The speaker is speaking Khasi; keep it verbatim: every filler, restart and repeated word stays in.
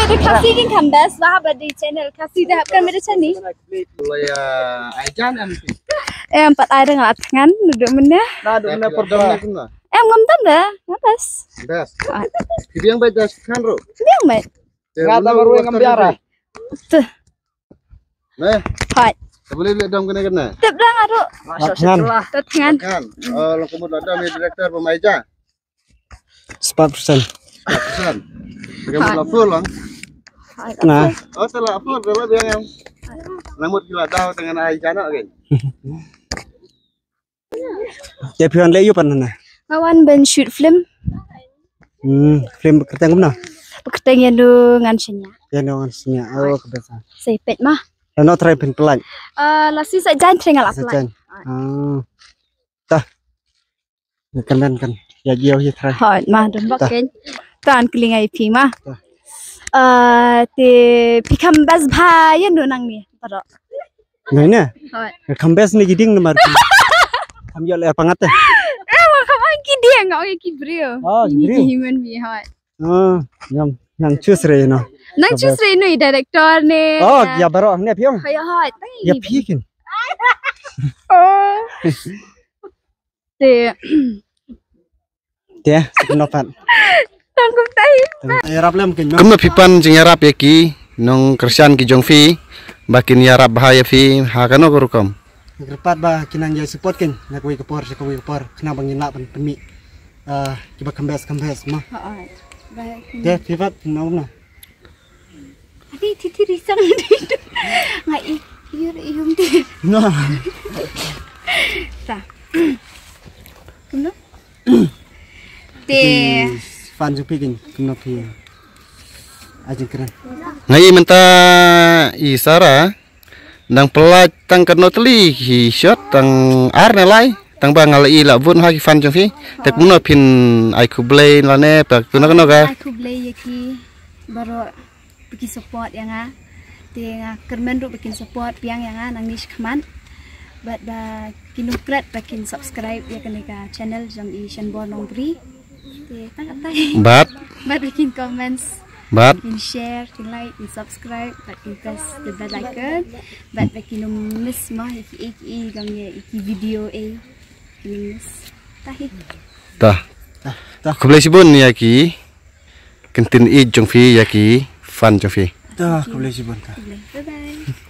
Te Khasi kin kham best ba haba dei channel Khasi da hap kan meda chani. Em pat ai dang at ngan du mene. Em ngam tam da. Ngam best. Best. Ki biang bai das kan ro. Biang bai. Ngam tam ro ngam biara. Tuh. Hai. Boleh lihat dong kena kena. Tip dang aro. Tat ngan. Tat ngan. Kan. Oh, lo kamu ada ni director pemaja. Sepat persen. Kan la full lang. Nah. Oh, telah full, telah biang yang. Namut gila tahu dengan ai jana kan. Ya pion le yu pan na. Nga wan ban shoot film. Hmm, film kerteng kumno? Kerteng yang du ngan senya. Yang du ngan senya. Oh, kebiasa. Saya pet mah. Ano try pin pelan. Eh, lasi sa jan try ngala pelan. Ah. Tah. Kan kan kan. Ya jio hi try. Hot mah dum bak ken. Tan kelingai pi mah. Eh, te pi kham best bha yan du nang ni. Paro. Ngai ne? Hot. Kham best ni kiding namar. Kham yo le pangat eh. Eh, ma kham ang kiding ang ki brio. Oh, ki brio. Human bi hot. Ah, ngam nang choose re no. Nang choose re no i director ne. Oh, ya baro ne piong. Haya hot. Ya pi kin. Oh. Te. Te, no pan. Tangkup tai. Yarap lem kin. Kumno phi pan jing yarap ya ki nong Christian ki jong phi ba kin yarap bha ya phi ha kano ko rukom. Kyrpad ba kin nang ya support kin na kawei ka por sa kawei ka por kena bang yin lah pan pynmih. Ah, kiba kham best kham best ma. Te phi pat phi nong na. Ati titi risang. Ngai i yur i yum ti. No. Ta. Kumno? Te fan jong phi kin kumno phi. Ajin kren. Ngai mynta i Sara. Nang pelaj tang kano teli hi shot tang ar ne lai tang ba ngal i la bun ha ki fan jong phi. Te kumno phin ai khublei lane pa kumno kano ka. Ai khublei ya ki baro ba ki support ya nga. Te nga kyrmen ruh ba kin support piang ya nga nang ni shkman. Bad ba kin nukret ba kin subscribe ya kane ka channel jong i Shanbor Nongbri. Te tang katai. Bad. Bad ba kin comments. Bad. Kin share, kin like, kin subscribe, bad kin press the bell icon. Bad ba kin miss ma iki iki gam ya iki video eh. Kin miss. Tahi. Tah. Khublei shibun ya ki. Kin tin i jong phi ya ki fan jong phi. Tah, khublei shibun tah. Bye bye.